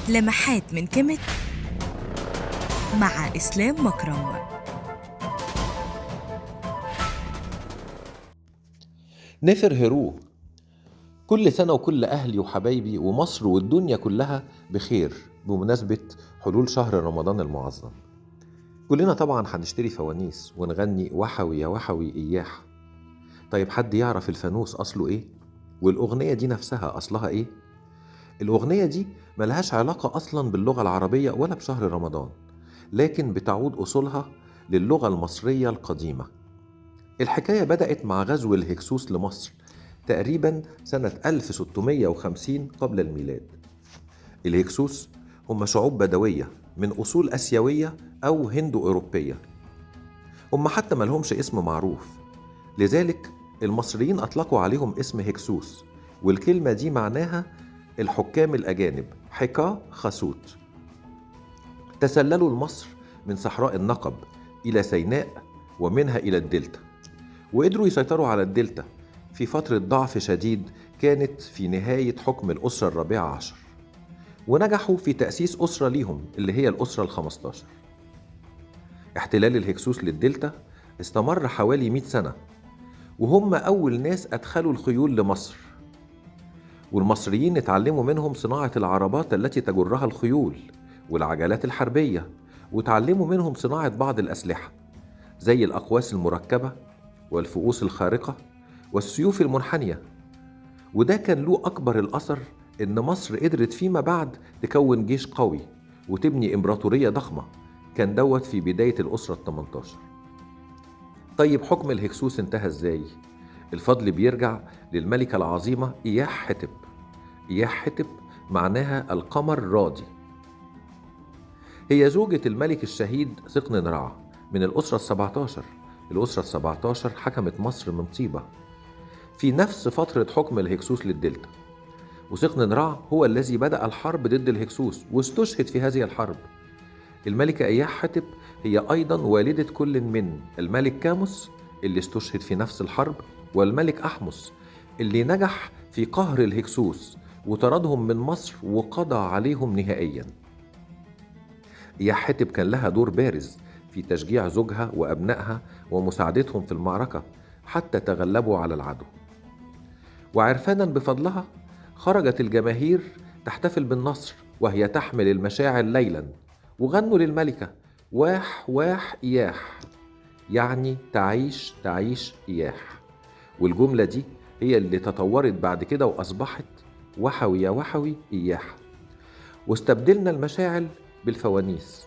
لمحات من كيميت مع إسلام مكرم. نفر هيرو. كل سنة وكل أهلي وحبايبي ومصر والدنيا كلها بخير بمناسبة حلول شهر رمضان المعظم. كلنا طبعا هنشتري فوانيس ونغني وحوي يا وحوي إياح. طيب حد يعرف الفانوس أصله إيه؟ والأغنية دي نفسها أصلها إيه؟ الأغنية دي ملهاش علاقة أصلا باللغة العربية ولا بشهر رمضان، لكن بتعود أصولها للغة المصرية القديمة. الحكاية بدأت مع غزو الهكسوس لمصر تقريبا سنة 1650 قبل الميلاد. الهكسوس هم شعوب بدوية من أصول آسيوية أو هندو أوروبية، هم حتى ملهمش اسم معروف، لذلك المصريين أطلقوا عليهم اسم هكسوس، والكلمة دي معناها الحكام الأجانب، حكا خسوت. تسللوا لمصر من صحراء النقب إلى سيناء ومنها إلى الدلتا، وقدروا يسيطروا على الدلتا في فترة ضعف شديد كانت في نهاية حكم الأسرة الرابعة عشر، ونجحوا في تأسيس أسرة ليهم اللي هي الأسرة ال15. احتلال الهكسوس للدلتا استمر حوالي 100 سنة، وهم أول ناس أدخلوا الخيول لمصر، والمصريين اتعلموا منهم صناعة العربات التي تجرها الخيول والعجلات الحربية، وتعلموا منهم صناعة بعض الأسلحة زي الأقواس المركبة والفؤوس الخارقة والسيوف المنحنية. وده كان له أكبر الأثر إن مصر قدرت فيما بعد تكون جيش قوي وتبني إمبراطورية ضخمة، كان دوت في بداية الأسرة ال18. طيب حكم الهكسوس انتهى إزاي؟ الفضل بيرجع للملكة العظيمة إياح حتب. إياح حتب معناها القمر راضي. هي زوجة الملك الشهيد سقن رع من الأسرة ال17. الأسرة ال17 حكمت مصر من طيبة في نفس فترة حكم الهكسوس للدلتا، وسقن رع هو الذي بدأ الحرب ضد الهكسوس واستشهد في هذه الحرب. الملكة إياح حتب هي أيضا والدة كل من الملك كاموس اللي استشهد في نفس الحرب، والملك أحمس اللي نجح في قهر الهكسوس وطردهم من مصر وقضى عليهم نهائيا. إياح حتب كان لها دور بارز في تشجيع زوجها وأبنائها ومساعدتهم في المعركة حتى تغلبوا على العدو. وعرفانا بفضلها خرجت الجماهير تحتفل بالنصر وهي تحمل المشاعل ليلا، وغنوا للملكة واح واح إياح، يعني تعيش تعيش إياح. والجملة دي هي اللي تطورت بعد كده وأصبحت وحوي يا وحوي إياح، واستبدلنا المشاعل بالفوانيس،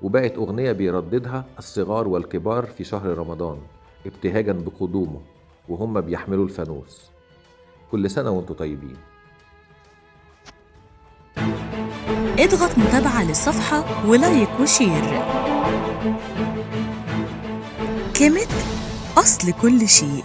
وبقت أغنية بيرددها الصغار والكبار في شهر رمضان ابتهاجا بقدومه وهم بيحملوا الفانوس. كل سنة وانتم طيبين. اضغط متابعة للصفحة و like و share. كيميت أصل كل شيء.